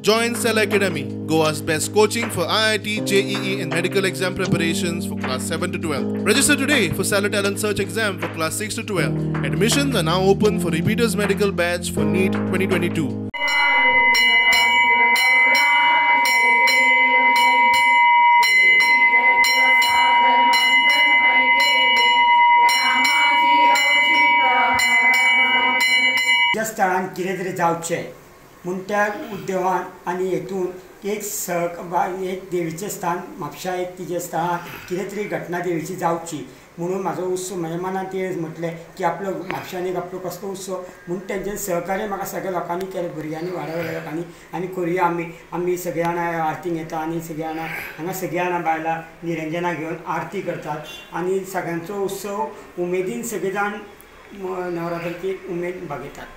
Join Cella Academy, Goa's best coaching for IIT, JEE and medical exam preparations for class 7 to 12. Register today for Cella Talent Search exam for class 6 to 12. Admissions are now open for repeaters medical batch for NEET 2022. ज्या स्थळान कितें तरी जावचें म्हूण त्या उद्देवान आनी हेतून एक एक देवीचें स्थान म्हापशा एक तिजें स्थळान कितें तरी घटना देवीची जावची म्हणून म्हाजो उत्सव म्हज्या मनान तें म्हटलें की आपलो म्हापशान एक आपलो कसलो उत्सव म्हूण तेंचें सहकार्य म्हाका सगळ्या लोकांनी केलें, भुरग्यांनी वाड्या वयल्या लोकांनी आनी करुया आमी आमी सगळीं जाणां आरतींक येता आनी सगळीं जाणां हांगा सगळीं जाणां बायलां निरंजना घेवन आरती करतात आनी सगळ्यांचो उत्सव उमेदीन सगळे जाण नवरात्राची उमेद भागयतात.